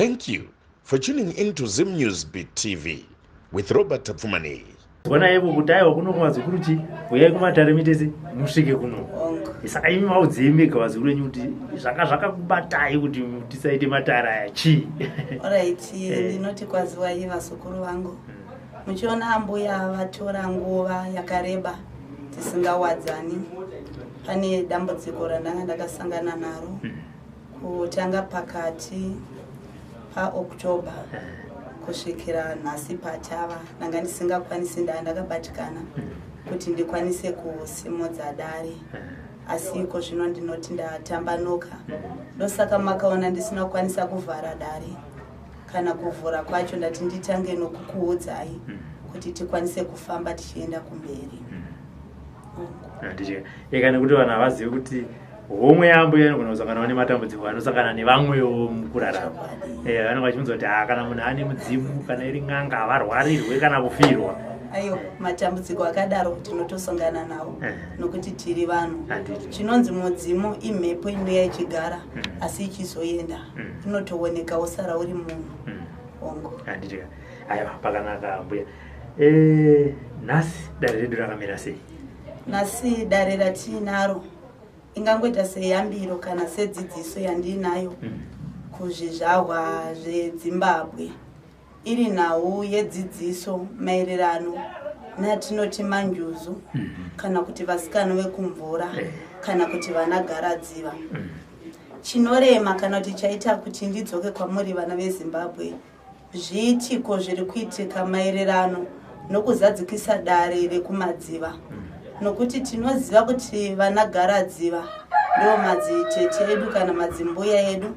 Thank you for tuning in to Zim News Beat TV with Robert Tapfumaneyi. Ona ivo kuti aiwa kuno kumazukuru chi uyai kumatare mitese musvike kuno. Saka imi maudzei mega vazukuru venyu kuti zvanga zvakakubatai kuti tisaite matare aya chii? Alright, eh. ndinoti kwaziwai vazukuru vangu. Muchiona ambuya vatora nguva yakareba tisingawadzani. Pane dambudziko randanga ndakasangana naro. Kutanga pakati paOctober kusvikira nhasi patava ndanga ndisingakwanisi ndaa ndakabatikana kuti ndikwanise kusimudza dare asi iko zvino ndinoti ndatambanuka ndosaka makaona ndisina kukwanisa kuvhara dare kana kuvhura kwacho ndati nditange nokukuudzai kuti tikwanise kufamba tichienda kumberi. Eka nekuti vanhu havazivi kuti homwe yambuya inogona kusanganawo nematambudziko anosangana nevamwewo mukurarama. Eh, vanenge vachibvunza kuti ah, kana munhu ane mudzimu kana iri n'anga havarwarirwe kana kufirwa. Ayo matambudziko akadaro tinotosangana nawo eh. nokuti tiri vanhu. Chinonzi mudzimu imhepo inouya ichigara hmm. asi ichizoenda hmm. inotooneka wosara uri munhu. Hmm. Hongu. Aiwa pakanaka mbuya. Eh, nhasi dare redu rakamira sei? Nhasi dare ratiinaro ingangoita seyambiro kana sedzidziso yandiinayo kuzvizvarwa zveDzimbabwe iri nhau yedzidziso maererano neatinoti manjuzu kana kuti vasikana vekumvura eh. kana kuti vana garadziva. Chinorema kana kuti chaita kuti ndidzoke kwamuri vana veZimbabwe Zviitiko zviri kuitika maererano nokuzadzikisa dare rekumadziva nokuti tinoziva kuti vana garadziva ndo madzitete edu kana madzimbuya edu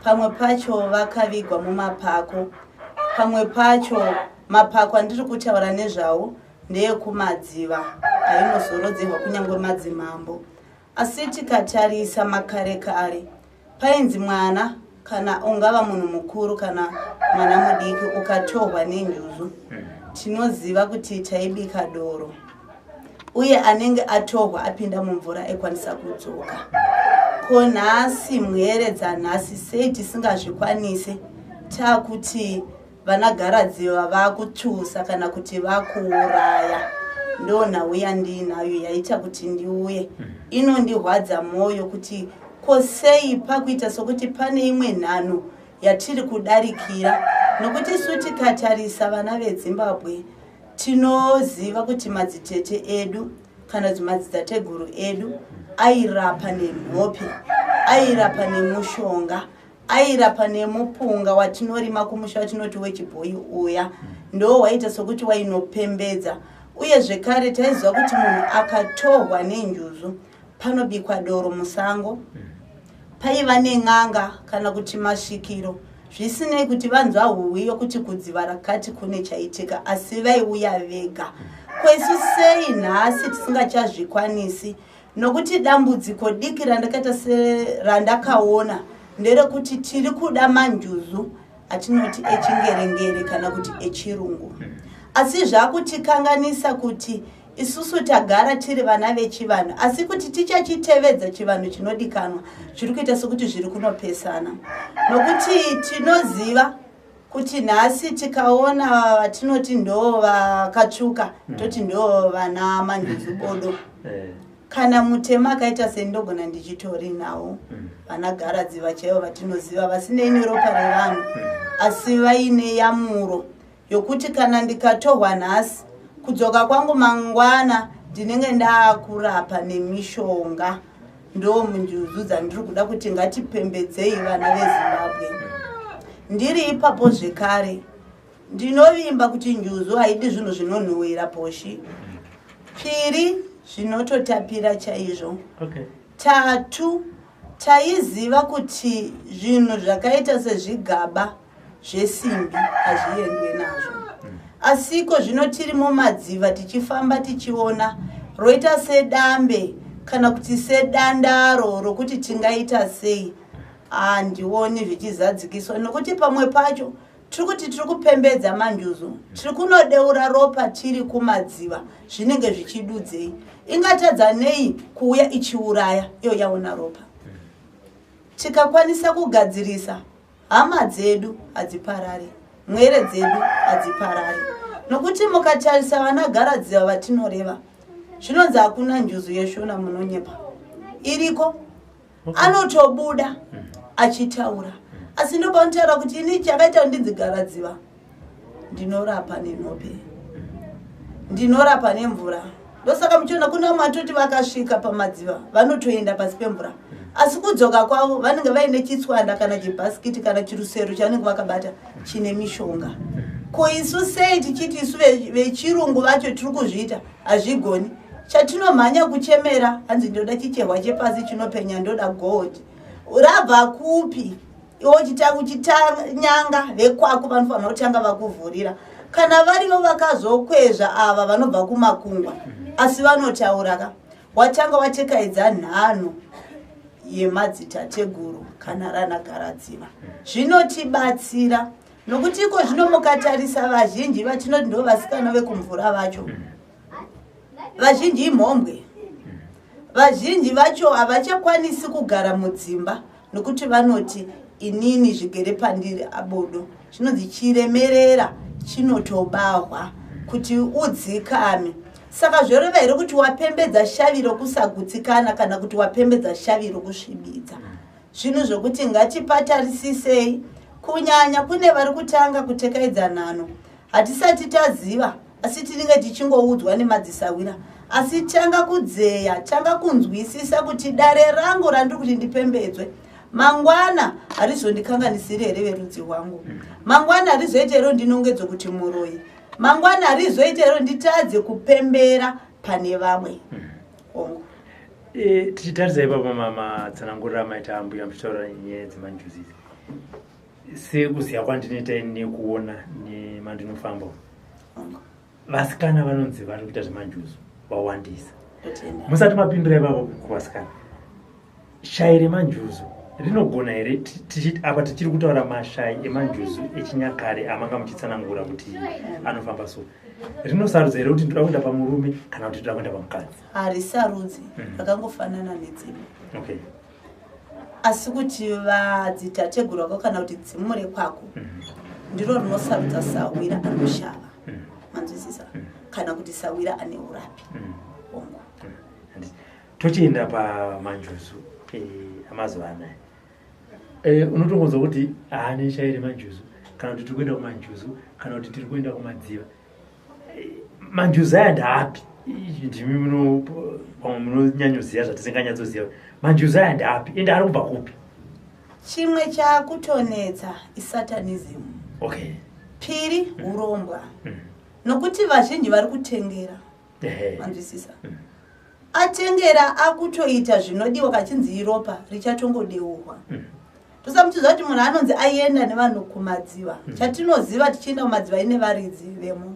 pamwe pacho vakavigwa mumapako pamwe pacho mapako andiri kutaura nezvawo ndeekumadziva ainozorodzerwa kunyange madzimambo asi tikatarisa makare kare Painzi mwana kana ungava munhu mukuru kana mwana mudiki ukatohwa nenjuzu tinoziva kuti taibika doro uye anenge atohwa apinda mumvura aikwanisa kudzoka. Ko nhasi mhere dzanhasi sei tisingazvikwanise takuti Vana garadziva vakutsvusa kana kuti vakuuraya ndo nhau yandiinayo yaita kuti ndiuye inondirwadza mwoyo kuti ko sei pakuita sokuti pane imwe nhanho yatiri kudarikira nokuti isu tikatarisa vana vedzimbabwe tinoziva kuti madzitete edu kana kuti madzitateguru edu airapa nenhope airapa nemushonga Airapa nemupunga watinorima kumusha watinoti wechibhoyi uya ndo waiita sokuti wainopembedza uye zvekare taiziva kuti munhu akatohwa nenjuzu panobikwa doro musango paiva nen'anga kana kuti masvikiro zvisinei kuti vanzwa huwi yokuti kudziva rakati kune chaitika asi vaiuya vega kwesu sei nhasi tisingachazvikwanisi Nokuti dambudziko diki randakaita serandakaona nderekuti tiri kuda manjuzu atinoti echingerengere kana kuti echirungu asi zvakutikanganisa kuti isusu tagara tiri vana vechivanhu asi kuti tichachitevedza chivanhu chinodikanwa zviri kuita sekuti zviri kunopesana nokuti tinoziva kuti nhasi tikaona vatinoti ndo vakatsvuka toti ndo vana manjuzu bodo eh. kana mutema akaita sendogona ndichitori nawo mm. vana garadziva chaivo vatinoziva vasinei neropa revanhu mm. asi vaine yamuro yokuti kana ndikatohwa nhasi kudzoka kwangu mangwana ndinenge ndaakurapa nemishonga Ndo munjuzu dzandiri kuda kuti ngatipembedzei vana veZimbabwe. Ndiri ipapo zvekare ndinovimba kuti njuzu haidi zvinhu zvinonhuwira poshi. Piri zvinototapira chaizvo. Okay. Tatu taiziva kuti zvinhu zvakaita sezvigaba zvesimbi hazviendwe nazvo asiko zvino tiri mumadziva tichifamba tichiona roita sedambe kana kuti sedandaro rokuti tingaita sei handioni zvichizadzikiswa nokuti pamwe pacho tiri kuti tiri kupembedza manjuzu tiri kunodeura ropa tiri kumadziva zvinenge zvichidudzei ingatadza nei kuuya ichiuraya iyo yaona ropa tikakwanisa kugadzirisa. Hama dzedu hadziparari, mwere dzedu hadziparari, nokuti mukatarisa vana garadziva vatinoreva, zvinonzi hakuna njuzu yeshona, munonyepa, iriko. Anotobuda achitaura, asi ndopanotaura kuti ini chakaita ndinzi garadziva, ndinorapa nenhope, ndinorapa nemvura. Ndosaka muchiona kuna vamwe atoti vakasvika pamadziva vanotoenda pasi pemvura, asi kudzoka kwavo vanenge vaine chitswanda kana chibhasikiti kana chirusero chavanenge vakabata chine mishonga. Ko isu sei tichiti isu vechirungu vacho tiri kuzviita hazvigoni? Chatinomhanya kuchemera hanzi ndoda chichehwa chepasi chinopenya, ndoda gold, rabva kupi? Iwe uchitanyanga vekwako vanofanira kutanga vakuvhurira, kana varivo vakazokwezva ava vanobva kumakungwa, asi vanotaura ka watanga watekaidza nhano yemadzitateguru kana rana garadziva. Zvinotibatsira nokuti iko zvino mukatarisa vazhinji vatinoti ndo vasikana vekumvura vacho, vazhinji imhombwe. Vazhinji vacho havachakwanisi kugara mudzimba nokuti vanoti inini zvigere pandiri abodo. Zvinonzi chiremerera chinotobahwa kuti udzikame. Saka zvoreva here kuti wapembedza shavi rokusagutsikana kana kuti wapembedza shavi rokusvibidza? Zvinhu zvokuti ngatipatarisisei, kunyanya kune vari kutanga kutekaidza nhano. Hatisati taziva, asi tinenge tichingoudzwa nemadzisawira, asi tanga kudzeya, tanga kunzwisisa kuti dare rangu randiri kuti ndipembedzwe mangwana harizondikanganisiri here verudzi rwangu? Mangwana harizoita here ndinongedzwe kuti muroyi? Mangwana harizoita here nditadze kupembera pane vamwe? Ongo. Tichitarisa ipapo matsanangurira amaita ambuya muchitaura nyaya dzemanjuzi idzi, sekuziva kwandinoita ini nekuona nemandinofamba, vasikana vanonzi vari kuita zvemanjuzu vawandisa. Totenda. Musati mapindura ipapo kuvasikana, shai remanjuzu rinogona here, apa tichiri kutaura mashai emanjuzu echinyakare amanga muchitsanangura kuti anofamba, so rinosarudza here kuti ndoda kuenda pamurume kana kuti ndoda kuenda pamukadzi? Harisarudzi. Rakangofanana nedzimu. Asi kuti vadzitateguru vako kana kuti dzimu rekwako ndiro rinosarudza sawira anoshava. Manzwisisa? Kana kuti sawira ane urapi. Hongu. Tochienda pamanjuzu amazuva anaya, unotongonzwa kuti haane shai remanjuzu, kana kuti tiri kuenda kumanjuzu, kana kuti tiri kuenda kumadziva. Manjuzu aya ndaapi? Ndimi pamwe munonyanyoziva zvatisinganyatsoziva. Manjuzu aya ndaapi, ende ari kubva kupi? Chimwe chaakutonetsa isatanism. Piri urombwa, nokuti vazhinji vari kutengera. Manzwisisa? Atengera akutoita zvinodiwa, kachinzi iropa richatongodeurwa. Tosamuchiziva kuti munhu anonzi aienda nevanhu kumadziva. Chatinoziva, tichienda kumadziva ine varidzi vemo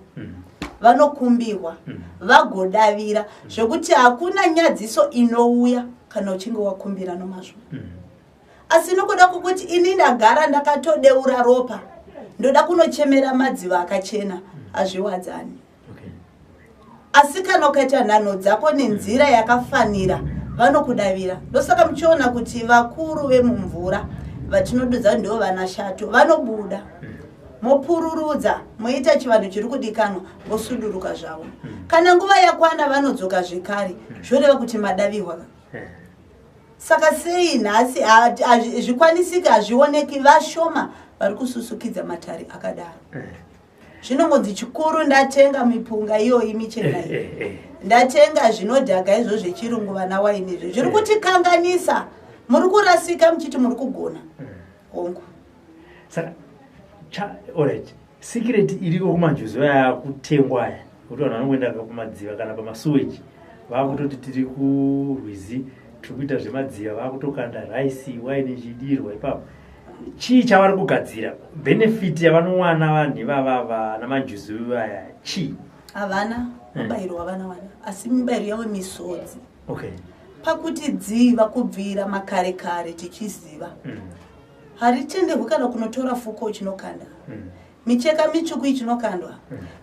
vanokumbirwa vagodavira, zvekuti hakuna nyadziso inouya kana uchinge wakumbira nomazvo. Asi nokuda kwokuti ini ndagara ndakatodeura ropa, ndoda kunochemera madziva akachena, hazviwadzani. Asi kana ukaita nhanho dzako nenzira yakafanira, vanokudavira. Ndosaka muchiona kuti vakuru vemumvura vatinodudza ndo vana shato vanobuda, mopururudza, moita chivanhu chiri kudikanwa, vosuduruka zvavo. Kana nguva yakwana vanodzoka zvekare, zvoreva kuti madavirwa. Saka sei nhasi zvikwanisiki hazvioneki? Vashoma vari kususukidza matare akadaro. Zvinongonzi chikuru ndatenga mipunga iyoyi michena iyi, ndatenga zvinodhaka izvo zvechirungu, vana waini izvo zviri kutikanganisa. Muri kurasika muchiti muri kugona. Hongu. Saka alright, secret iriko kumanjuzu aya kutengwa aya, kuti vanhu vanongoenda kumadziva kana pamasuweji, vaakutoti tiri kurwizi, tiri kuita zvemadziva, vaakutokanda raisi, waini ichidirwa ipapo. Chii chavari kugadzira? Benefit yavanowana vanhu ivava vana manjuzu vaya chii? Havana mubayiro wavanowana, asi mibayiro yavo misodzi. Pakuti dziva kubvira makare kare tichiziva haritenderwi kana kunotora fuko uchinokanda micheka mitsvuku ichinokandwa,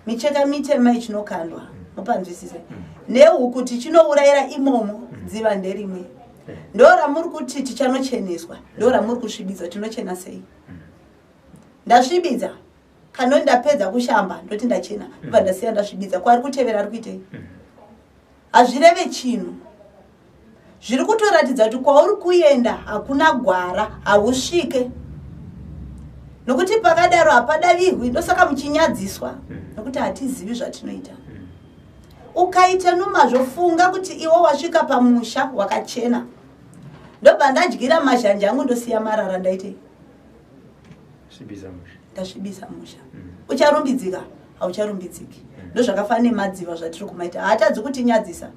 micheka mitema ichinokandwa, mupanzwisise, nehuku tichinourayira imomo. Dziva nderimwe, ndo ramuri kuti tichanocheneswa, ndo ramuri kusvibidza. Tinochena sei? Ndasvibidza kana ndapedza kushamba ndoti ndachena, ndobva ndasiya ndasvibidza. Kwari kutevera ari kuitei? Hazvireve chinhu. Zviri kutoratidza kuti kwauri kuenda hakuna gwara, hausvike, nokuti pakadaro hapadavirwi. Ndosaka muchinyadziswa, nokuti hatizivi zvatinoita. Ukaita nomazvo, funga kuti iwe wasvika pamusha wakachena, ndobva ndadyira mazhanje angu, ndosiya marara, ndaitei? Svibisa musha. Ndasvibisa musha. Ucharumbidzika? Haucharumbidziki. Ndozvakafanana nemadziva zvatiri kumaita, haatadzi kutinyadzisa.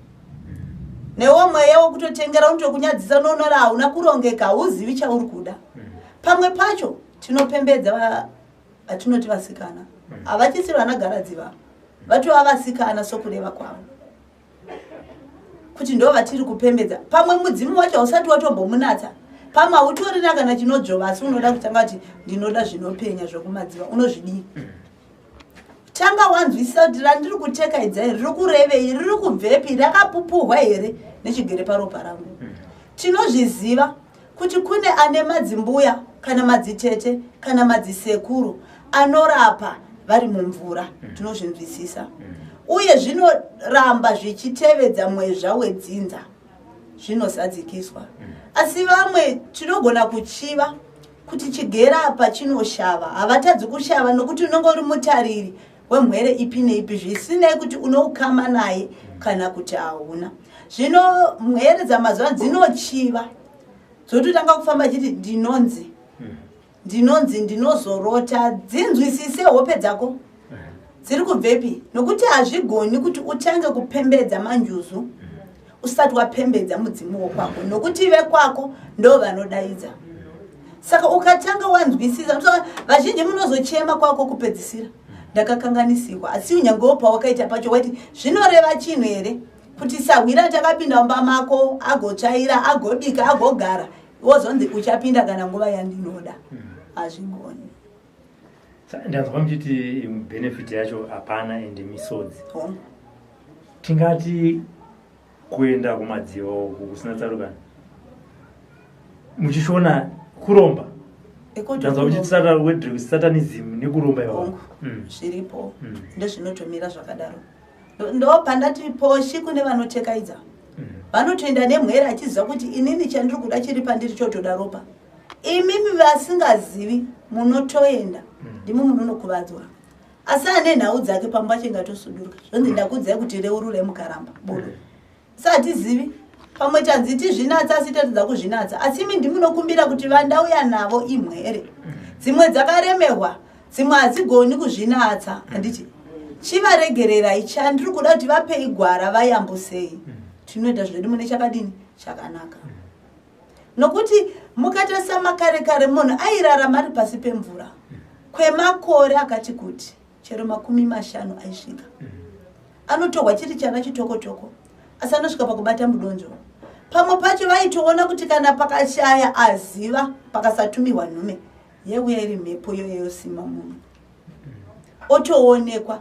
Newo mweya wokutotengera unotokunyadzisa, unoonora hauna kurongeka, hauzivi chauri kuda. Pamwe pacho tinopembedza vatinoti vasikana, havachisiri vanagaradziva, vatova vasikana sokureva kwavo kuti ndo vatiri kupembedza. Pamwe mudzimu wacho hausati watombomunatsa, pamwe hautorina kana chinodzvova, asi unoda kutanga kuti ndinoda zvinopenya zvokumadziva. Unozvidii? Tanga wanzwisisa kuti randiri kuteka idzai riri kurevei, riri kubvepi, rakapupuhwa here nechigere paropa rangu. Tinozviziva kuti kune ane madzimbuya kana madzitete kana madzisekuru anorapa vari mumvura. Tinozvinzwisisa, uye zvinoramba zvichitevedza mwezva wedzinza, zvinozadzikiswa. Asi vamwe tinogona kuchiva kuti chigera apa chinoshava. Havatadzi kushava, nokuti unenge uri mutariri wemhwere ipi neipi, zvisinei kuti unoukama naye kana kuti hauna. Zvino mhwere dzamazuva dzinochiva, dzototanga kufamba chiti ndinonzi ndinozorota. Dzinzwisise hope dzako dziri kubvepi, nokuti hazvigoni kuti utange kupembedza manjuzu usati wapembedza mudzimu wokwako, nokuti vekwako ndo vanodaidza. Saka ukatanga wanzwisisa, vazhinji munozochema kwako kupedzisira, ndakakanganisirwa. Asi unyangewo pawakaita pacho waiti zvinoreva chinhu here kuti sahwira takapinda mumba mako, agotsvaira, agobika, agogara, wozonzi uchapinda kana nguva yandinoda? Hazvigoni. Ndanzwa muchiti benefit yacho hapana, ende misodzi. Tingati kuenda kumadziva uku kusina tsarukano, muchishona kuromba? Ndanzwa muchiti satanism nekuromba ipapo. Zviripo. Ndezvinotomira zvakadaro. Ndo pandati poshi kune vanotekaidza, vanotoenda nemwere achiziva kuti inini chandiri kuda chiri pandiri chotoda ropa. Imimi vasingazivi munotoenda, ndimo munonokuvadzwa. Asi ane nhau dzake pamba chingatosudurika, zvonzi ndakudzai kuti reurure, mukaramba bodo. Asi hatizivi, pamwe tanzi tizvinatsa, asi tatadza kuzvinatsa. Asi imi ndimunokumbira kuti vandauya navo imwere, dzimwe dzakaremerwa, dzimwe hadzigoni kuzvinatsa. Handiti chivaregererai, chandiri kuda kuti vapei gwara vayambusei. Tinoita zvedu mune chakadini chakanaka, nokuti mukatarisa makare kare, munhu airarama ari pasi pemvura kwemakore akati kuti, chero 50 aisvika. Anotorwa chiri chana chitokotoko, asi anosvika pakubata mudonzvo. Pamwe pacho vaitoona kuti kana pakashaya aziva, pakasatumirwa nhume, yeuya iri mhepo iyoyo yosima munhu, otoonekwa,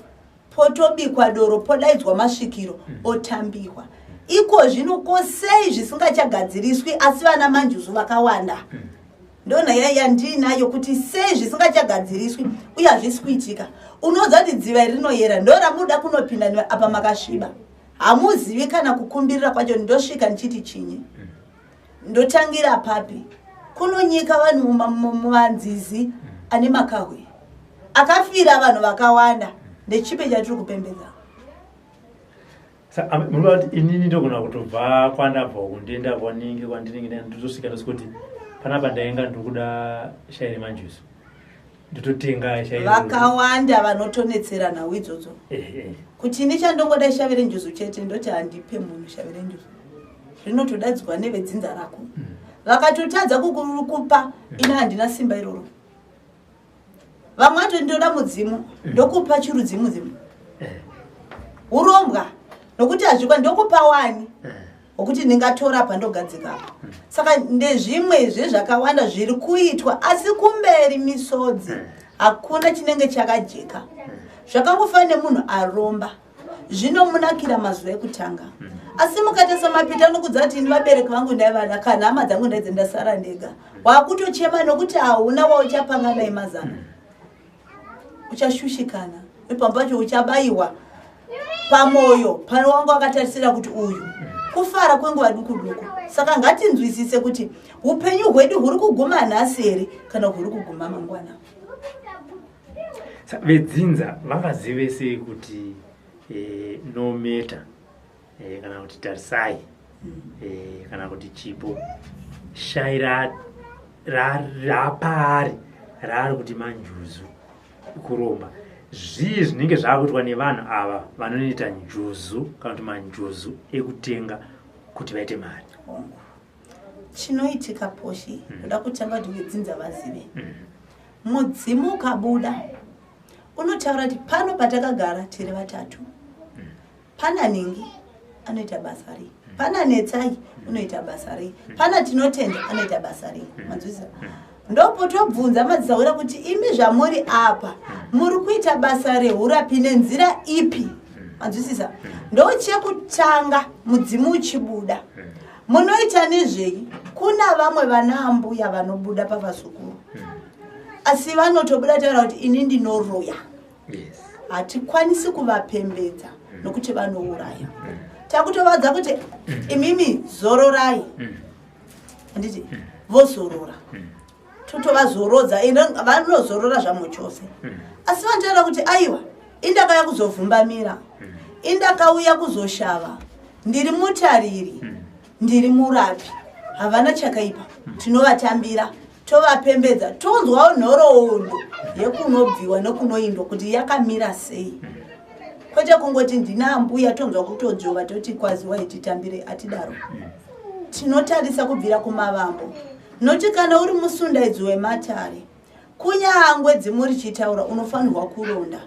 potobikwa doro, podaidzwa masvikiro, otambirwa. Iko zvino kosei zvisingachagadziriswi? Asi vana manjuzu vakawanda. Ndona yandinayo kuti sei zvisingachagadziriswi uye hazvisi kuitika. Unoziva kuti dziva iri rinoyera, ndo ramuda kunopinda apa makasviba, hamuzivi kana kukumbirira kwacho. Ndosvika ndichiti chinyi? Ndotangira papi? Kunonyika vanhu mumanzizi ane makahwe akafira vanhu vakawanda. Ndechipe chatiri kupembedza? Munoda kuti inini ndogona kutobva kwandabva uku, ndienda kwanenge kwandinenge, ndotosvika ndosvika kuti panapa ndainga ndikuda shairi manjuzu, ndototenga shairi? Vakawanda vanotonetsera nhau idzodzo kuti ini chandongoda shavi renjuzu chete. Ndoti handipe munhu shavi renjuzu, rinotodaidzwa nevedzinza rako. Vakatotadza kukupa, ini handina simba iroro. Vamwe vacho ndoda mudzimu, ndokupa chirudzi mudzimu? Urombwa, nokuti hazvikwa. Ndokupa wani wokuti ndingatora pandogadzika apa? Saka ndezvimwe zvezvakawanda zviri kuitwa, asi kumberi misodzi, hakuna chinenge chakajeka. Zvakangofanana nemunhu aromba, zvinomunakira mazuva ekutanga, asi mukatarisa mapita anokudza kuti ini vabereki vangu ndaivada, kana hama dzangu ndaidze, ndasara ndega. Wakutochema nokuti hauna wauchapanga naye mazano. Uchashushikana, pamwe pacho uchabayiwa pamwoyo pane wanga wakatarisira kuti uyu kufara kwenguva duku duku. Saka ngatinzwisise kuti upenyu hwedu huri kuguma nhasi here kana huri kuguma mangwana. Vedzinza vangazive sei kuti Nometa kana kuti Tarisai kana kuti Chipo shai rapaari raari kuti manjuzu kuromba? Zvii zvinenge zvaakuitwa nevanhu ava vanoita njuzu kana kuti manjuzu ekutenga kuti vaite mari? Chinoitika poshi, ndoda kutanga kuti vedzinza vazive, mudzimu ukabuda unotaura kuti pano patakagara tiri vatatu, pana Ningi anoita basa rei, pana Netsai unoita basa rei, pana Tinotenda anoita basa rei. Manzwisisa? Ndopotobvunza madzisahwira kuti imi zvamuri apa muri kuita basa reurapi nenzira ipi? Manzwisisa? Ndochekutanga, mudzimu uchibuda munoita nezvei? Kuna vamwe vana ambuya vanobuda pavazukuru, asi vanotobuda taura kuti ini ndinoroya. Hatikwanisi kuvapembedza nokuti vanouraya. Takutovadza kuti imimi zororai, handiti? Vozorora, totovazorodza, ende vanozorora zvamo chose. Asi vanotaura kuti aiwa, indakauya kuzovhumbamira, indakauya kuzoshava, ndiri mutariri, ndiri murapi. Havana chakaipa, tinovatambira, tovapembedza, tonzwawo nhoroondo yekunobviwa nekunoindwa kuti yakamira sei, kwete kungoti ndina ambuya, tonzwa kutodzvova, toti kwaziwa ititambire. Atidaro, tinotarisa kubvira kumavambo, noti kana uri musundaidzi wematare, kunyangwe dzimu richitaura, unofanirwa kuronda,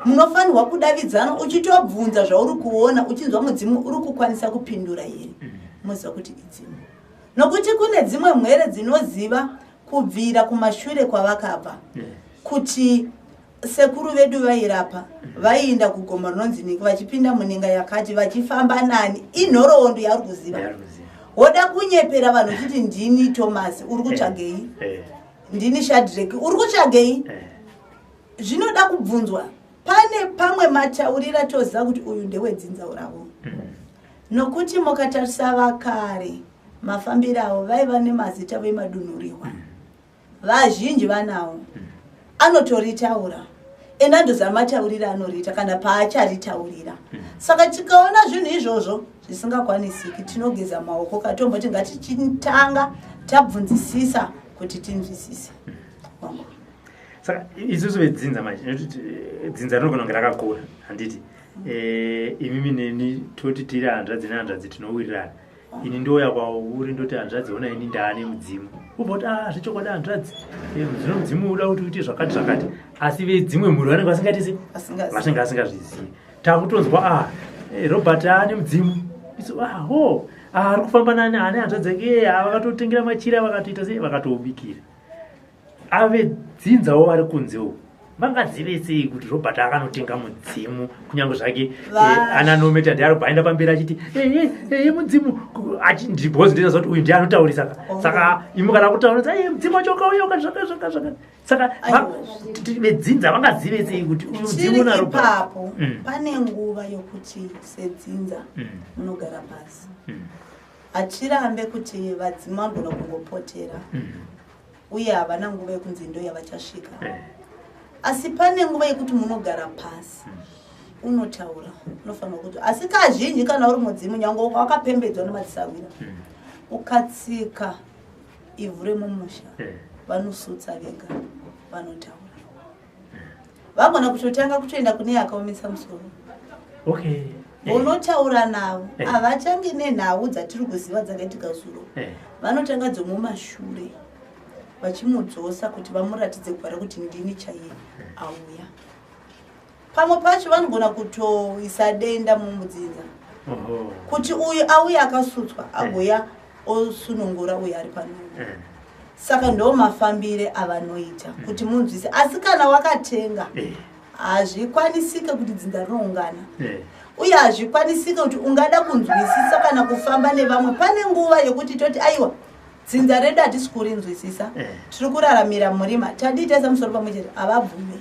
munofanirwa kudavidzana, uchitobvunza zvauri kuona, uchinzwa mudzimu uri kukwanisa kupindura here, moziva kuti idzimu. Nokuti kune dzimwe mhwere dzinoziva kubvira kumashure kwavakabva, kuti sekuru vedu vairapa, vaiinda kugomo rinonzi Niki, vachipinda muninga yakati, vachifamba nani. Inhoroondo yauri kuziva. Woda kunyepera vanhu uchiti ndini Thomas, uri kutsvagei? Ndini Shadrek, uri kutsvagei? Zvinoda kubvunzwa. Pane pamwe mataurira toziva kuti uyu ndewedzinza ravo, nokuti mukatarisa vakare mafambiro avo, vaiva nemazita vemadunhurirwa. Vazhinji vanawo, anotoritaura, ende andoziva matauriro anoriita kana paacharitaurira. Saka tikaona zvinhu izvozvo zvisingakwanisiki, tinogeza maoko, katomboti ngatichitanga tabvunzisisa kuti tinzwisise. Wangu. Saka isusu vedzinza manje, nekuti dzinza rinogona kunge rakakura, handiti? Imimi neni toti tiri hanzvadzi nehanzvadzi, tinowirirana. Ini ndouya kwauri, ndoti, "Hanzvadzi, ona, ini ndaane mudzimu." Ubva kuti, "Ah, zvechokwadi hanzvadzi? Zvino mudzimu uda kuti uite zvakati zvakati." Asi vedzimwe mhuri vanenge vasingaiti se Vasingazivi. Vasinga vasingazvizivi. Takutonzwa, "Ah, Robert aane mudzimu." Isu, "Ah, ho, ah, ari kufamba nani, ane hanzvadzi yake, vakatotengera machira, vakatoita sei, vakatoubikira." Ave dzinzawo vari kunze uku vangazive sei kuti Robert akanotenga mudzimu, kunyange zvake ana Nometa ndiye arikubva aenda pamberi achiti, "Mudzimu," because ndinoziva kuti uyu ndiye anotaurisa ka. Saka imi kana kutaura kuti, "Mudzimu wacho wakauya ukati zvaka zvaka zvaka," saka vedzinza vangazive sei kuti uyu mudzimu Tiri una Robert? ipapo. Pane nguva yokuti sedzinza munogara pasi. Hatirambe kuti vadzimu vanogona kungopotera, uye havana nguva yekunzi ndo yavachasvika, asi pane nguva yekuti munogara pasi, unotaura, unofanirwa kuti. Asi kazhinji kana uri mudzimu, nyange wakapembedzwa nemadzisahwira, ukatsika ivhu remumusha, vanosutsa vega, vanotaura. Vagona kutotanga kutoenda kune yakaomesa musoro, unotaura navo. Havachangi nenhau dzatiri kuziva dzakaitika zuro. Vanotanga dzomumashure, vachimudzosa kuti vamuratidze gwara kuti ndini chaiye auya. Pamwe pacho vanogona kutoisa denda mumudzinza kuti uyu auya akasutswa, agoya osunungura uyu ari pano. Saka ndo mafambire avanoita kuti munzwise. Asi kana wakatenga, hazvikwanisike kuti dzinza rinoungana, uye hazvikwanisike kuti ungada kunzwisisa kana kufamba nevamwe. Pane nguva yekuti toti, "Aiwa, dzinza redu hatisi kurinzwisisa, tiri kuraramira murima, tadii taisa musoro pamwe chete?" Havabvume.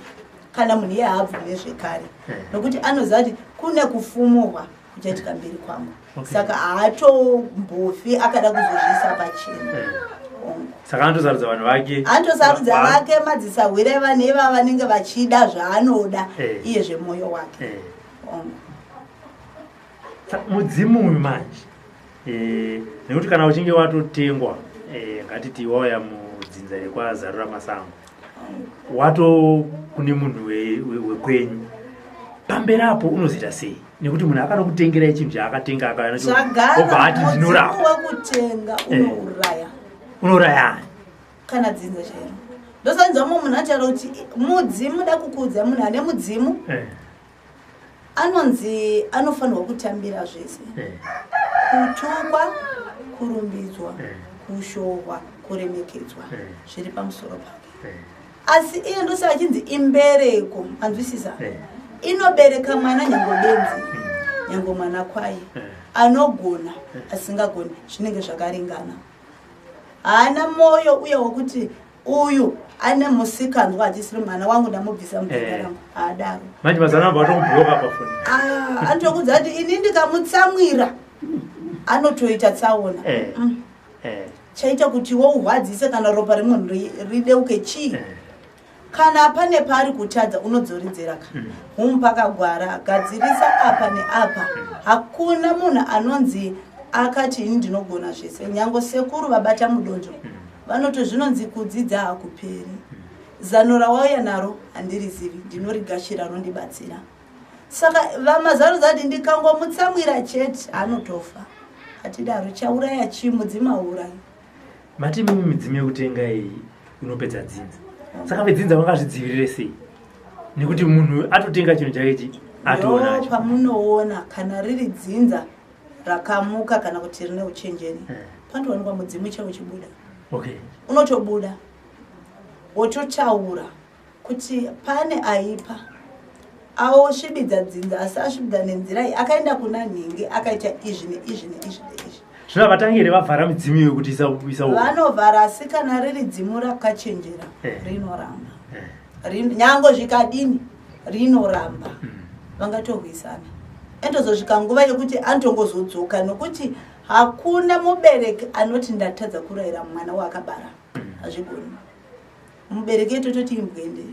Kana munhu iye haabvume zvekare, nokuti anoziva kuti kune kufumurwa kuchaitika mberi kwangu. Saka haatombofi akada kuzozviisa pachena. Saka anotosarudza vanhu vake. Anotosarudza vake madzisahwira evanhu ivava vanenge vachida zvaanoda iye zvemwoyo wake. Mudzimu uyu manje, nekuti kana uchinge watotengwa, ngatiti wauya mudzinza rekwazarura masango, wato kune munhu wekwenyu, pamberi apo unozoita sei? Nekuti munhu akanokutengerai chinhu chaakatenga, akaobva ati ndinorapa. Wekutenga unouraya. Unouraya. Kana dzinza chairo. Ndosanzwa mumwe munhu ataura kuti mudzimu, da kukuudza, munhu ane mudzimu anonzi anofanirwa kutambira zvese: kutukwa, kurumbidzwa, kushohwa, kuremekedzwa, zviri pamusoro pake. Asi iye ndosaka achinzi imbereko, anzwisisa? Inobereka mwana nyango benzi, nyango mwana kwaye, anogona, asingagoni, zvinenge zvakaringana. Haana mwoyo uye wokuti uyu ane musikanzwa, achisiri mwana wangu, ndamubvisa mudzinza rangu, haadaro. Manje mazana amba vatokubhuroka pafoni. Ah, anotokudza kuti ini ndikamutsamwira anotoita tsaona. Chaita kuti wourwadzise kana ropa remunhu rideuke chii? Kana pane paari kutadza, unodzoridzera ka humupakagwara, gadzirisa apa neapa. Hakuna munhu anonzi akati ini ndinogona zvese. Nyange sekuru vabata mudonzvo, vanoti zvinonzi kudzidza hakuperi. Zano rawauya naro handirizivi, ndinorigashira, rondibatsira. Saka vamazarudza kuti ndikangomutsamwira chete anotofa, hatidaro. Chauraya chii? Mudzimu hauurayi. Mati mimi midzimu yekutenga iyi inopedza dzinza, saka vedzinza vangazvidzivirire sei? Nekuti munhu atotenga chinhu chake chi Ndo atoonacho. Pamunoona kana riri dzinza rakamuka kana kuti rine uchenjeri, panotowanikwa mudzimu chaiwo uchibuda. Unotobuda wototaura kuti pane aipa aosvibidza dzinza, asi asvibidza nenzira iyi, akaenda kuna nhingi, akaita izvi neizvi neizvi neizvi. Zvino havatangi here vavhara midzimu iyoyo kuti isa Vanovhara, asi kana riri dzimu rakachenjera, rinoramba. Nyange zvikadini, rinoramba. Vangatorwisana, endozosvika nguva yekuti anotongozodzoka, nokuti hakuna mubereki anoti ndatadza kurayira mwana waakabara. Hazvigoni. Mubereki etototi imbwende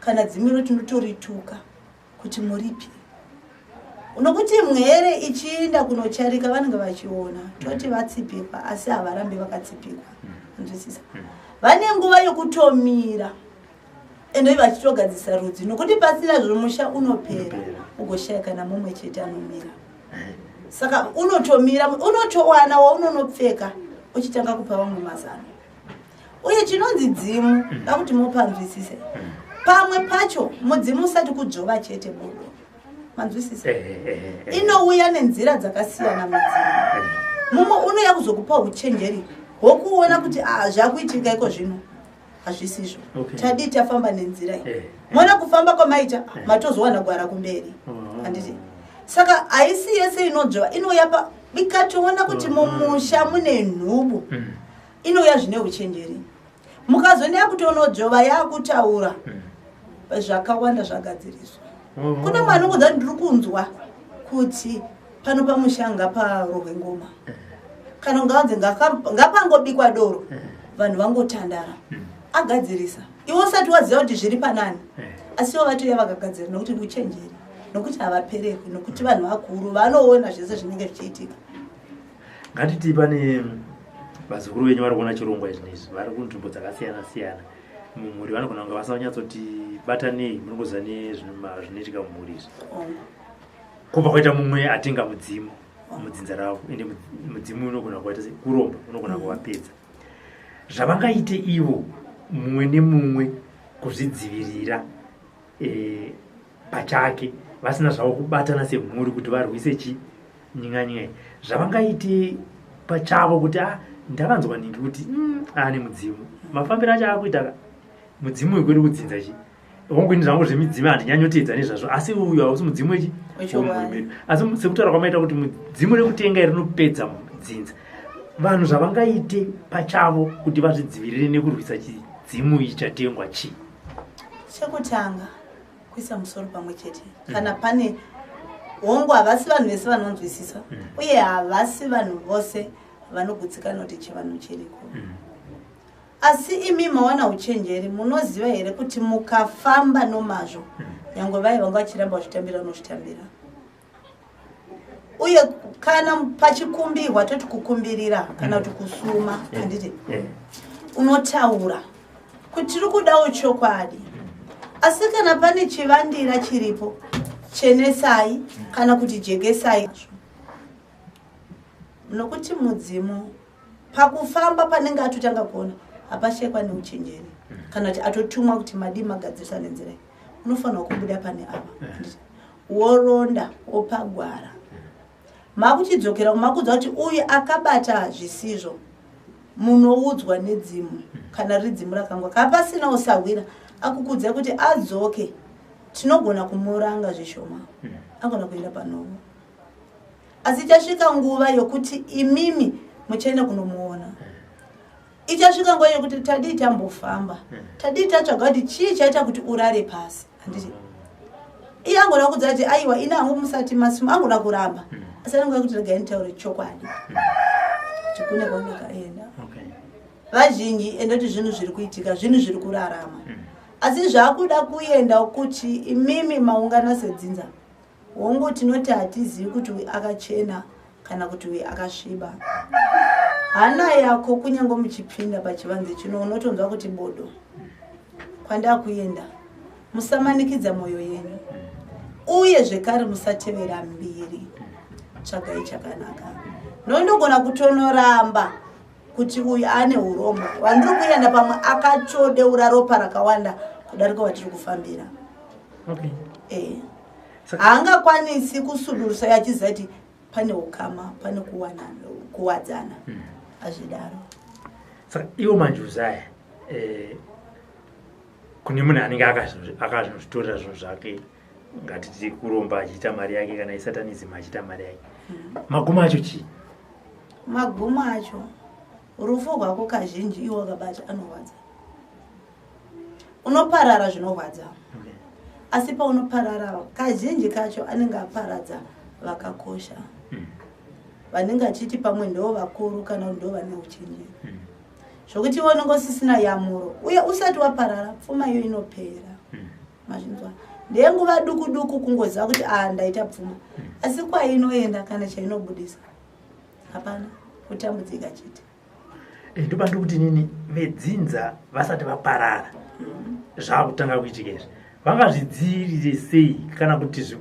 kana dzimiro, tinotorituka kuti muripi, nokuti mwere ichiinda kunocharika vanenge vachiona. Toti vatsipikwa, asi havarambi vakatsipikwa, nzwisisa? Vane nguva yokutomira ende vachitogadzisa rudzi, nokuti pasina zvomusha unopera. Unopera. Ugoshaya kana mumwe chete anomira. Saka unotomira, unotowana waunonopfeka, uchitanga kupa vamwe mazano. Uye chinonzi dzimu, dakuti mupanzwisise, pamwe pacho mudzimu usati kudzvova chete bodo, manzwisisa? Inouya nenzira dzakasiyana mudzimu. Mumwe unouya kuzokupa uchenjeri hwokuona kuti, ah, zvakuitika iko zvino hazvisizvo. Tadii tafamba nenzira iyi? Mona kufamba kwamaita, matozowana gwara kumberi. Handiti? Saka haisi yese inodzvova. Inouya pa ikatoona kuti mumusha mune nhubu, inouya zvine uchenjeri. Mukazoenda kutonodzvova, yakutaura zvakawanda zvagadziriswa. Kune mwana ungonza, ndiri kunzwa kuti pano pamusha ngaparohwe ngoma, kana ungavanze ngapangobikwa doro, vanhu vangotandara, agadzirisa. Iwe usati waziva kuti zviri panani, asi ivo vatouya vakagadzira, nokuti uchenjeri, nokuti havapererwi, nokuti vanhu vakuru vanoona zvese zvinenge zvichiitika. Ngatiti pane vazukuru venyu vari kuona chirongwa izvi nezvi, vari kunzvimbo dzakasiyana siyana mumhuri, vanogona kunge vasanyatsoti batanei, munongoziva nezvinoitika mumhuri izvi. Kubva kwaita mumwe atenga mudzimu mudzinza ravo, ende mudzimu unogona kuvaita sei? Kuromba unogona kuvapedza. Zvavangaite ivo mumwe nemumwe kuzvidzivirira pachake, vasina zvavo kubatana semhuri kuti varwise chi nyinganyinga, zvavangaite pachavo kuti a ndavanzwa ningi kuti ane mudzimu, mafambiro acho akuita ka mudzimu uyu kwedu kudzinza chi wangu. Ini zvangu zvemidzimu handinyanyoteedza nezvazvo, asi uyu hausi mudzimu wechi Wechokwadi. wemhuri medu. Asi sekutaura kwamaita kuti mudzimu rekutenga iri rinopedza dzinza, vanhu zvavangaite pachavo kuti vazvidzivirire nekurwisa chidzimu ichi chatengwa chii? Chekutanga. Kuisa musoro pamwe chete. Kana pane hongu, havasi vanhu vese vanonzwisisa, uye havasi vanhu vose vanogutsikana kuti chivanhu chiriko. Asi imi mawana uchenjeri, munoziva here kuti mukafamba nomazvo, nyange vai vanga vachiramba vachitambira, unozvitambira. Uye kana pachikumbirwa, toti kukumbirira kana kuti kusuma, handiti? Unotaura kuti tiri kudawo chokwadi, asi kana pane chivandira chiripo, chenesai kana kuti jekesai, nokuti mudzimu pakufamba panenge atotanga kuona hapashekwa neuchenjeri, kana kuti atotumwa kuti madii magadzirisa nenzira iyi, unofanirwa kubuda pane ava. Handiti? Woronda, wopagwara, makuchidzokera makuudza kuti uyu akabata zvisizvo. Munoudzwa nedzimu kana riri dzimu rakangwa. Kana pasina usahwira akukudza kuti adzoke, tinogona kumuranga zvishoma, agona kuenda panovo. Asi ichasvika nguva yokuti imimi muchaenda kunomuona. Ichasvika nguva yokuti tadii tambofamba, tadii tatsvaga kuti chii chaita kuti urare pasi, handiti? Iye angoda kudza kuti aiwa, ine hangu musati masimu, angoda kuramba, asi anenge kuti regai nditaure chokwadi kuti kune kwandakaenda. Vazhinji endoti zvinhu zviri kuitika, zvinhu zviri kurarama, asi zvakuda kuenda kuti imimi maungana sedzinza. Hongu, tinoti hatizivi kuti uyu akachena kana kuti uyu akasviba. Hana yako, kunyange muchipinda pachivanze chino, unotonzwa kuti bodo kwandakuenda. Musamanikidza mwoyo yenyu, uye zvekare musatevera mbiri. Tsvagai chakanaka. Nondogona kutonoramba kuti uyu ane urombo wandiri kuenda, pamwe akatodeura ropa rakawanda kudarika watiri kufambira. Haangakwanisi kusudurusa achiziva kuti pane ukama, pane kuwadzana, hazvidaro. Saka iwo manjuzu aya, kune munhu anenge akazvitorera zvinhu zvake, ngatiti kuromba achiita mari yake, kana isatanism achiita mari yake, magumo acho chii? Magumo acho rufu rwako. Kazhinji iwo wakabata anorwadza, unoparara zvinorwadza. Asi paunoparara, kazhinji kacho anenge aparadza vakakosha, vanenge achiti pamwe ndo vakuru kana kuti ndo vane uchenjeri, zvokuti iwe unenge usisina yamuro. Uye usati waparara, pfuma iyo inopera. Mazvinzwa? Ndenguva duku duku kungoziva kuti a ndaita pfuma, asi kwainoenda kana chainobudisa hapana, kutambudzika chete. Ndopa ndikuti nini, vedzinza vasati vaparara, zvakutanga kuitika izvi, vangazvidzivirire sei, kana kuti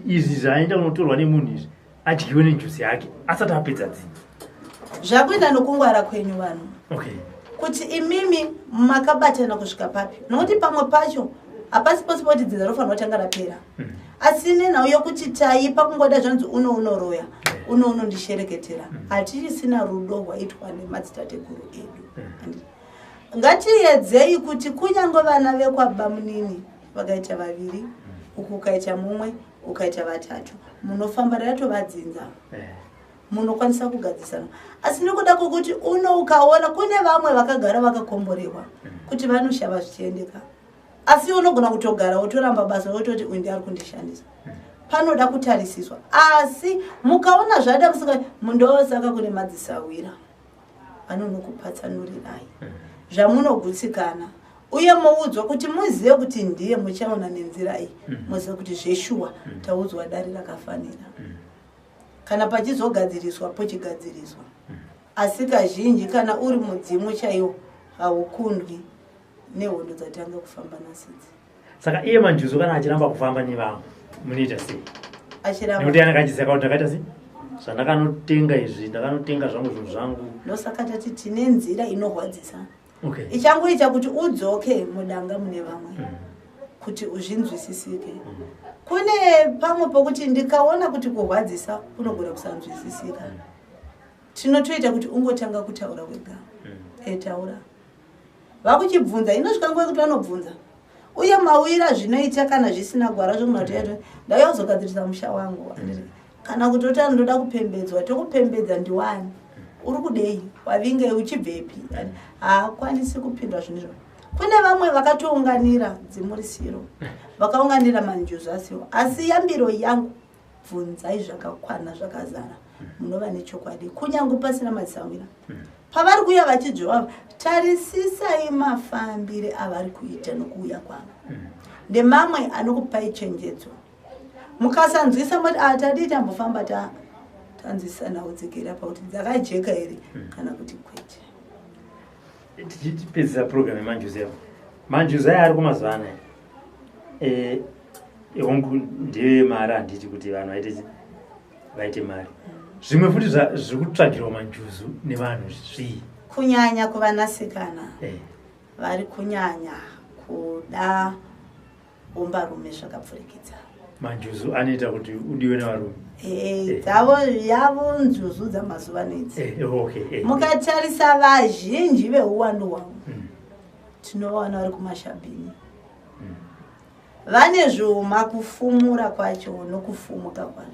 izvi zvaenda kunotorwa nemunhu izvi adyiwe nenjuzi yake asati apedza dzinza? Zvakuenda nokungwara kwenyu vanhu, kuti imimi makabatana kusvika papi, nokuti pamwe pacho hapasi pose poti dzinza rofanira kutanga rapera. Asi nenhau yokuti taipa kungoda zvanzi uno unoroya, uno unondishereketera, hatichisina rudo rwaitwa nemadzitateguru edu. Handiti? Ngatiedzei kuti kunyange vana vekwabamunini vakaita vaviri, uku ukaita mumwe, ukaita vatatu, munofamba ratovadzinza, munokwanisa kugadzisana. Asi nekuda kwokuti uno ukaona kune vamwe vakagara vakakomborerwa kuti vanoshava zvichiendeka, asi unogona kutogara wotoramba basa, wototi uyu ndiari kundishandisa. Panoda kutarisiswa. Asi mukaona zvada musinga, mundosaka kune madzisawira vanonokupatsanurirai zvamunogutsikana, uye moudzwa kuti muzive kuti ndiye muchaona nenzira iyi, muzive kuti zveshuwa taudzwa dare rakafanira. Kana pachizogadziriswa, pochigadziriswa. Asi kazhinji kana uri mudzimu chaiwo, haukundwi nehondo dzatanga kufamba nasidzi. Saka iye manjuzu kana achiramba kufamba nevamwe, munoita sei? Achiramba? Nekuti anenge achiziva kuti ndakaita sei, zvandakanotenga izvi, ndakanotenga zvangu zvinhu zvangu. Ndosaka tati tine nzira inorwadzisa, ichangoita kuti udzoke mudanga mune vamwe, kuti uzvinzwisisike. Kune pamwe pokuti ndikaona kuti kurwadzisa kunogona kusanzwisisika, tinotoita kuti ungotanga kutaura wega. Taura, vakuchibvunza, inosvika nguva yekuti vanobvunza uye mawira zvinoita. Kana zvisina gwara zvokunati ndauya kuzogadzirisa musha wangu, kana kutoti anotoda kupembedzwa, tokupembedza. Ndiwani uri kudei, wavingei, uchibvepi? Haakwanisi kupindura zvinhu izvo. Kune vamwe vakatounganira dzimurisiro, vakaunganira manjuzu asiwo. Asi yambiro yangu, bvunzai zvakakwana zvakazara, munova nechokwadi, kunyange pasina madzisahwira. Pavari kuuya vachidzvova, tarisisai mafambire avari kuita nokuuya kwavo. Ndemamwe anokupai chenjedzo. Mukasanzwisa moti, "Ah, tadii tambofamba tanzwisisa nhau dzikira pakuti dzakajeka here kana kuti kwete." Tichipedzisa program yemanjuzu yavo, manjuzu aya ari kumazuva anaya, hongu ndeyemari, handiti, kuti vanhu vaite mari. Zvimwe futi zviri kutsvagirwa manjuzu nevanhu zvii? Kunyanya kuvanasikana, vari kunyanya kuda umbarume zvakapfurikidza. Manjuzu anoita kuti udiwe nevarume? Dzavo yavo njuzu dzamazuva ano idzi. Eh, okay eh, Mukatarisa vazhinji veuwandu hwavo, tinovaona vari kumashabhini, vane zvuma. Kufumura kwacho nokufumuka kwacho,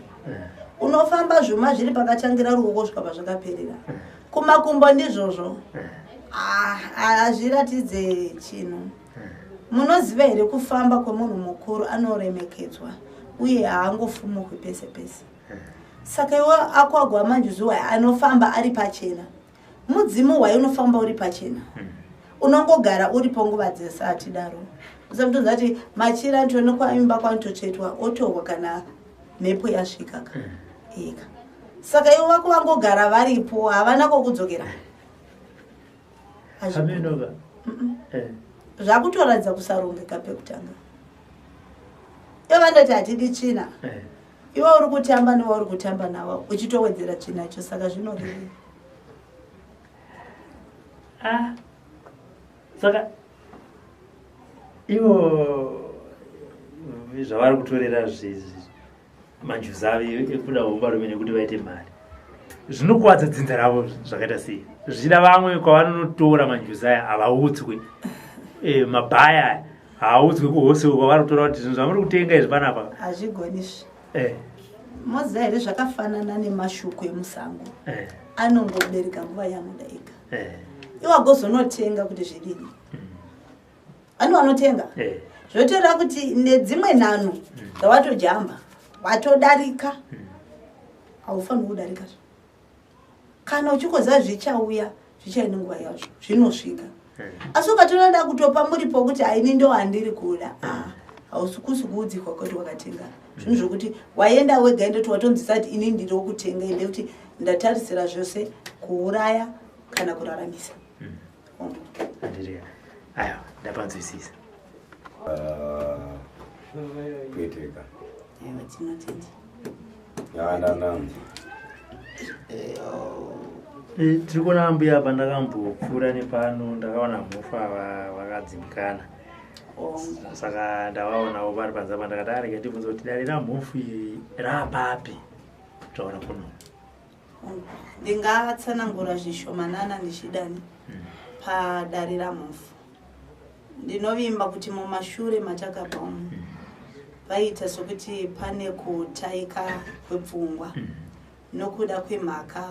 unofamba zvuma zviri pakatangira ruoko kusvika pazvakaperera kumakumbo. Ndizvozvo. Ah, hazviratidze chinhu. Munoziva here, kufamba kwemunhu mukuru anoremekedzwa uye haangofumurwi pese pese. Saka iwe akwagwa manjuzu wai anofamba ari pachena, mudzimu hwai unofamba uri pachena, unongogara uripo nguva dzese. Hatidaro. Usamutonza kuti machira ntonokwaimba kwanototsvetwa otorwa kana mhepo yasvika ka eka. Saka ivo vako vangogara varipo, havana kwokudzokera. Hamenoka. Zvakutoratidza kusarongeka pekutanga. Ivo vandoti hatidi tsvina. Iwe uri kutamba newauri kutamba navo uchitowedzera tsvinacho, saka zvinorevei? Ah. Saka ivo zvavari kutorera manjuzu avo ekuda hombarume nekuti vaite mari, zvinokuvadza dzinza ravo zvakaita sei? Zvichida vamwe kwavanonotora manjuzu aya havaudzwe, mabhaya aya haaudzwe kuhose kwavari kutora kuti zvinhu zvamuri kutenga izvi panapa. Hazvigonisvi. Moziva here, zvakafanana nemashuku emusango, anongobereka nguva yaanoda ega. Iwe agozonotenga kuti zvidini? Ano vanotenga, zvotoreva kuti nedzimwe nhano dzawatojamba watodarika. Haufaniri kudarika. Kana uchingoziva zvichauya, zvichaine nguva yazvo, zvinosvika. Asi ukatonoda kutopa muripo kuti haini ndo handiri kuda, ah, hausi kusi kuudzikwa kuti wakatenga zvinhu zvokuti waenda wega. Endoti watonzisa kuti ini ndiri wokutenga, ende kuti ndatarisira zvose, kuuraya kana kuraramisa. Handiria, aiwa, ndapanzwisisa. Kuiteka. Aiwa, tinotenda. Yandandanzi. Tiri kuona mbuya apa. Ndakambopfuura nepano, ndakaona mhofu ava vakadzimikana. Saka ndavaonawo vari panze apa, ndakati arege ndibvunze kuti dare ramhofu iri raapapi kutaura kuno. Ndingatsanangura zvishomanana ndichidani padare ramhofu. Ndinovimba kuti mumashure matakabva umu paita sokuti pane kutaika kwepfungwa nokuda kwemhaka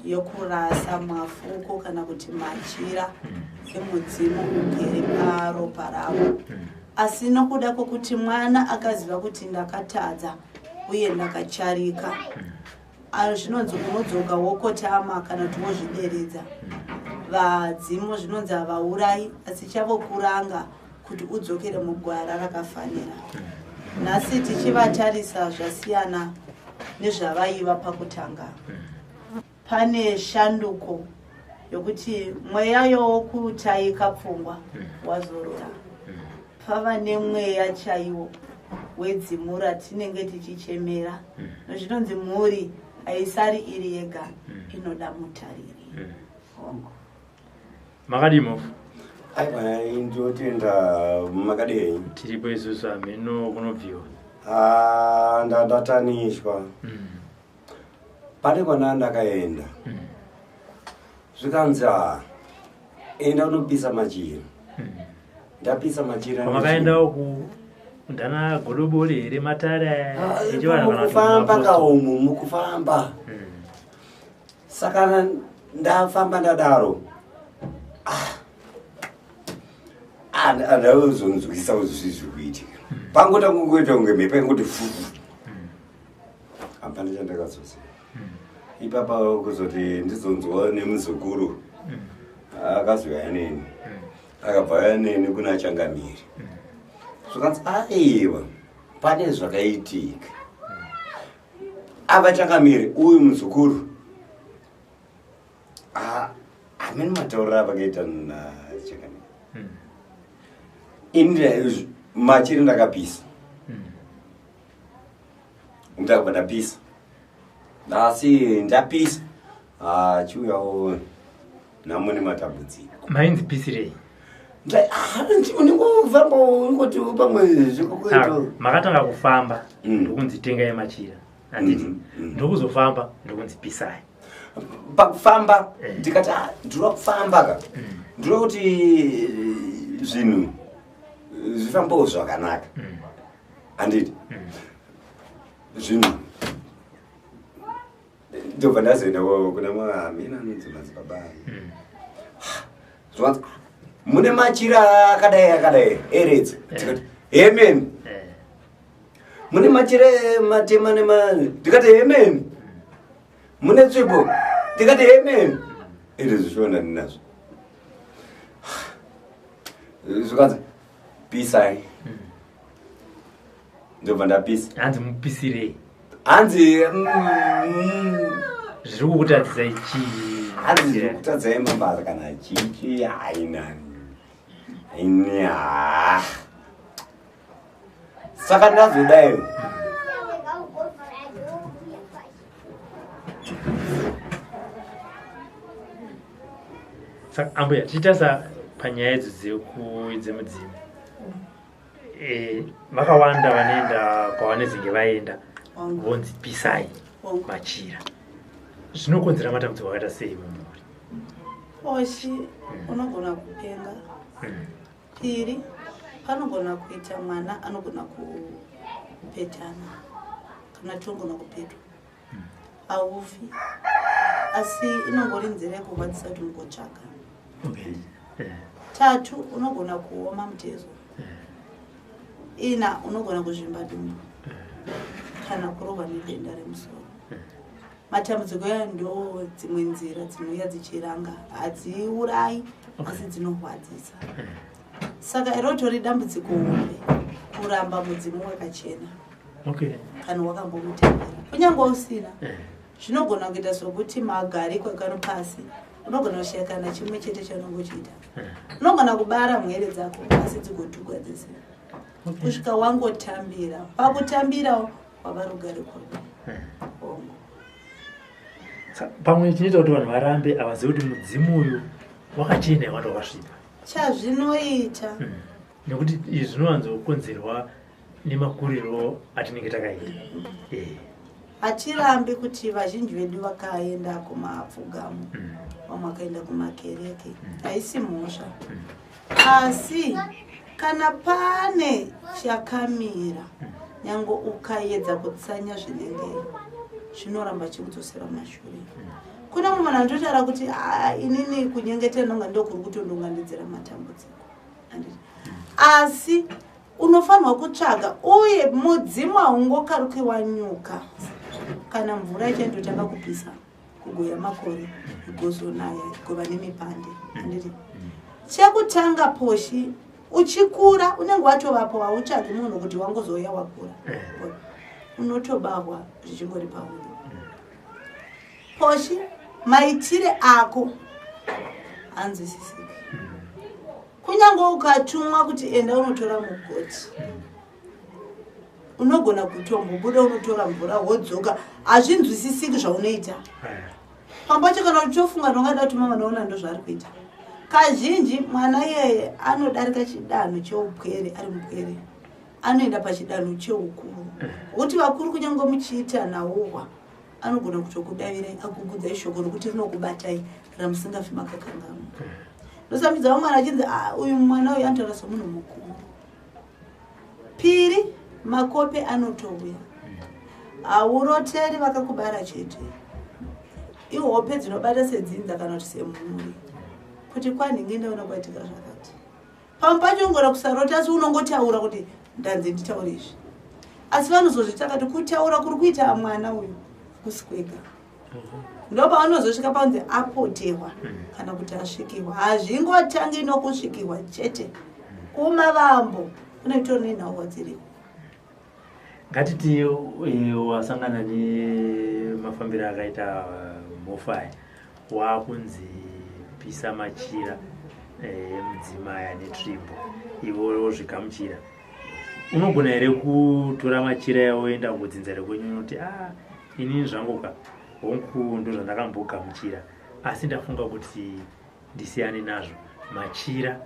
yokurasa mafuko kana kuti machira emudzimu ugere paropa ravo. Asi nokuda kwokuti mwana akaziva kuti ndakatadza uye ndakacharika, zvinonzi unodzoka wokotama kana kuti wozvideredza. Vadzimu zvinonzi havaurai, asi chavo kuranga kuti udzokere mugwara rakafanira. Nhasi tichivatarisa, zvasiyana nezvavaiva pakutanga. Pane shanduko yokuti mweya yokutaika pfungwa wazorora, pava nemweya chaiwo wedzimu ratinenge tichichemera. Nozvinonzi mhuri haisari iri yega, inoda mutariri. Hongu. Makadii, mhofu? Aiwa, ndinotenda. Makadii? Tiripo isusu, hameno kunobviwa. Ah, ndatanishwa. Pane kwana ndakaenda, zvikanzi, "Ah, enda unopisa machira." Ndapisa machira. Kwamakaendawo ku ndana godobori here, matare echivanhu kana kuti Mukufamba mumapostori? kaumu mukufamba. Saka ndafamba ndadaro, ah. Andauzonzwisa kuti zvii zviri kuitika. Pangota kungoita kunge mhepo ingoti fufu. Hapana chandakazoziva. Ipapa kuzoti ndizonzwa nemuzukuru akazouya neni. Akabva auya neni kuna changamire. Zvikanzi aiwa pane zvakaitika. Ava changamire uyu muzukuru hamene matauriro avakaita nachangamire. Ini machiri ndakapisa. Ndakabva ndapisa. Asi ndapisa. Chiuyawo nhamo nematambudziko. Mainzi pisirei? Uningofamba ungoti pamwe zvikukuita. Makatanga kufamba ndokunzi tengai machira. Handiti? Ndokuzofamba ndokunzi pisai. Pakufamba ndikati ndinoda kufamba ka. Ndinoda kuti zvinhu zvifambewo zvakanaka. Handiti? Zvinhu ndobva ndazoenda kuna mamina anonzi madzibaba. Zvanzi mune machira akadai akadai eredzi. Tikati amen. Mune machira matema nema ndikati amen. Mune tsvimbo ndikati amen. Iri zvishoona ndinazvo. Zvikanzi pisai. Ndobva ndapisa. Hanzi mupisirei. Hanzi zviri kukutadzisai chii? Hanzi zviri kutadzai mabasa kana chichi haina. Ini ha. Saka ndazodai. Saka ambuya tichitarisa panyaya idzi dzemudzimu. Vakawanda vanoenda kwavanezenge vaenda vonzi pisai machira. Zvinokonzera matambudziko akaita sei mumhuri? Oshi unogona kupenga. Piri panogona kuita mwana anogona kupetana kana tinogona kupetwa. Haufi. Asi inongori nzira yekurwadzisa kuti mugotsvaka. Tatu unogona kuoma mutezo. Ina unogona kuzvimba dumbu kana kurohwa nedenda remusoro. Matambudziko aya ndo dzimwe nzira dzinouya dzichiranga, hadziurayi asi dzinorwadzisa. Saka irotori dambudziko hombe kuramba mudzimu wakachena. Kana wakambomutevera kunyange usina, zvinogona kuita sokuti magariko ekano pasi unogona kushaya kana chimwe chete chaunongochiita. Unogona kubara mhere dzako asi dzigotukwa dzese kusvika wangotambira. Pakutambirawo wava rugare kwako. Pamwe chinoita kuti vanhu varambe havazivi kuti mudzimu uyu wakachena wati wakasviba. Chazvinoita nekuti izvi zvinowanzokonzerwa nemakuriro atinenge takaita. Hatirambi kuti vazhinji vedu vakaenda kumapfugamo, vamwe vakaenda kumakereke, haisi mhosva. Asi kana pane chakamira, nyange ukaedza kutsanya zvinenge zvinoramba chikudzosera mashure. Kuna mumwe munhu anototaura kuti inini kunyengetera ndonga ndokuri kutondunganidzira matambudziko. Asi unofanirwa kutsvaga, uye mudzimu haungokaruki wanyuka. Kana mvura ichandotanga kupisa kugoya makore igozonaya igova nemipande. Handiti? Chekutanga poshi uchikura unenge watovapo, hautsvagi munhu kuti wangozouya wakura. Unotobahwa zvichingori pauri. Poshi maitire ako hanzwisisiki. Kunyange ukatumwa kuti enda unotora mugoti, unogona kutombobuda unotora mvura wodzoka, hazvinzwisisiki zvaunoita. Pambacho kana uchofunga ndongada kuti mama ndaona ndozvaari kuita. Kazhinji mwana iyeye anodarika chidanho cheupwere ari mupwere, anoenda pachidanho cheukuru. Nokuti vakuru kunyange muchiita nhauhwa anogona kutokudavirai akukudzai shoko rokuti rinokubatai ramusingafi makakanganwa. Ndosambidza vamwe mwana achinzi uyu mwana uyu anotaura somunhu mukuru. Piri makope anotouya. Hauroteri vakakubara chete. Ihope dzinobata sedzinza kana kuti semhuri. Kuti kwanhingi ndaona kwaitika zvakati. Pamwe pacho ungona kusarota, asi unongotaura kuti ndanzi nditaure izvi, asi vanozozvita kati kutaura kuri kuita mwana uyu hakusi kwega. Ndopavanozosvika panzi apotewa kana kuti asvikirwa. Hazvingotangi nokusvikirwa chete, kumavambo kune tori nenhauwa dziriko. Ngatiti wasangana nemafambiro akaita mofaya, wakunzi pisa machira emudzimaya netsvimbo, iwe wozvigamuchira. Unogona here kutora machira yawoenda kudzinza rekwenyu unoti, a inini zvangu ka, hongu, ndo zvandakambogamuchira, asi ndafunga kuti ndisiyane nazvo, machira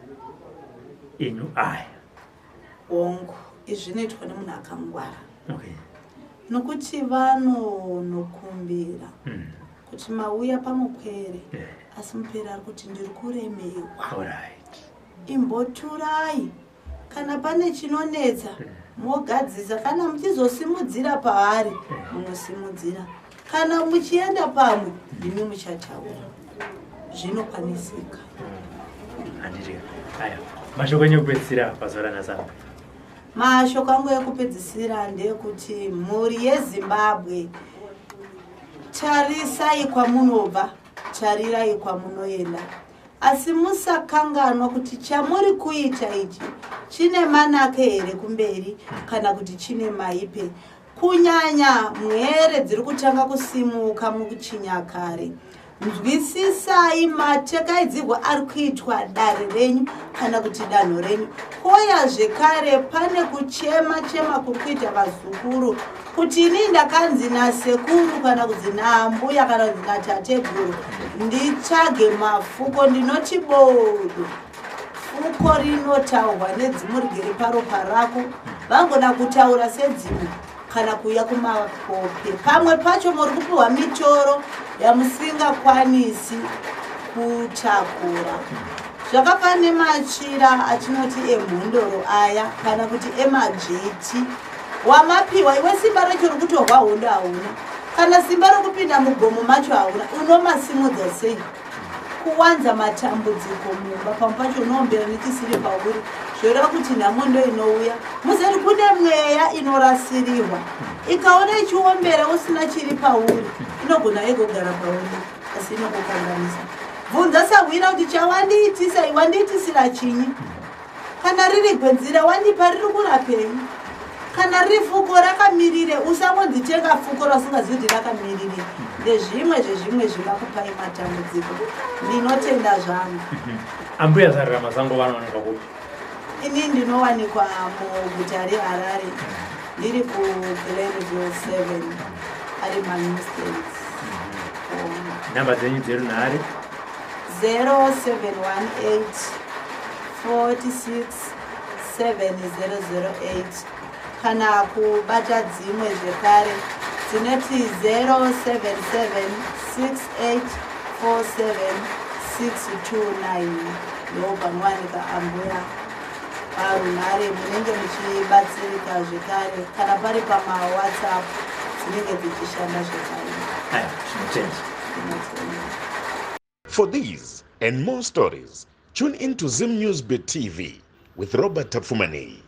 enyu aya? Hongu, izvi zvinoitwa nemunhu akangwara, nokuti vanonokumbira kuti mauya pamupwere, asi mupwere ari kuti ndiri kuremerwa, imboturai, kana pane chinonetsa mogadzisa, kana muchizosimudzira paari munosimudzira, kana muchienda pamwe ndimi muchataura, zvinokwanisika. Handiti aya mashoko enyu ekupedzisira pazuva ranhasi? Mashoko angu ekupedzisira ndeyekuti mhuri yeZimbabwe, tarisai kwamunobva, tarirai kwamunoenda, asi musakanganwa kuti chamuri kuita ichi chine manake here kumberi kana kuti chine maipe, kunyanya mwere dziri kutanga kusimuka muchinyakare. Nzwisisai matekaidzirwo ari kuitwa dare renyu kana kuti danho renyu. Koya zvekare pane kuchema chema kuri kuita vazukuru kuti ini ndakanzi nasekuru kana kunzi naambuya kana kunzi natateguru nditsvage mafuko. Ndinoti bodo, fuko rinotaurwa nedzimu rigere paropa rako. Vangona kutaura sedzimu kana kuuya kumakope. Pamwe pacho muri kupiwa mitoro yamusingakwanisi kutakura, zvakafanana nemachira atinoti emhondoro aya kana kuti emadzviti wamapiwa. Iwe simba racho rekutorwa hondo hauna, kana simba rokupinda mugomo macho hauna, unomasimudza sei? Kuwanza matambudziko mumba. Pamwe pacho unoombera nechisiri pauri, zvoreva kuti nhamo ndo inouya. Muzati kune mweya inorasirirwa, ikaona ichiombera usina chiri pauri, inogona igogara pauri asi inokukanganisa. Bvunza sahwira kuti chawandiitisa, wandiitisira chinyi? Kana riri gwenzira wandipa, riri kurapei? Kana riri fuko rakamirire? Usangonzi tenga fuko rausingazivi kuti rakamirire. Ndezvimwe zvezvimwe zvingakupai matambudziko. Ndinotenda zvangu. Ambuya Zarira Masango vanowanikwa kupi? Ini ndinowanikwa muguta reHarare, ndiri kuGlenville 7, ari manew stands. Nhamba dzenyu dzerunhare? 0718 46 7008, kana kubata dzimwe zvekare dzinoti 077 68 47 629. Ndo panowanika ambuya parunhare. Munenge muchibatsirika zvekare kana pari pamaWhatsApp, dzinenge dzichishanda zvekare. Aya, zvinotenda. Ndinotenda. For these and more stories, tune in to Zim News Bit TV with Robert Tafumani.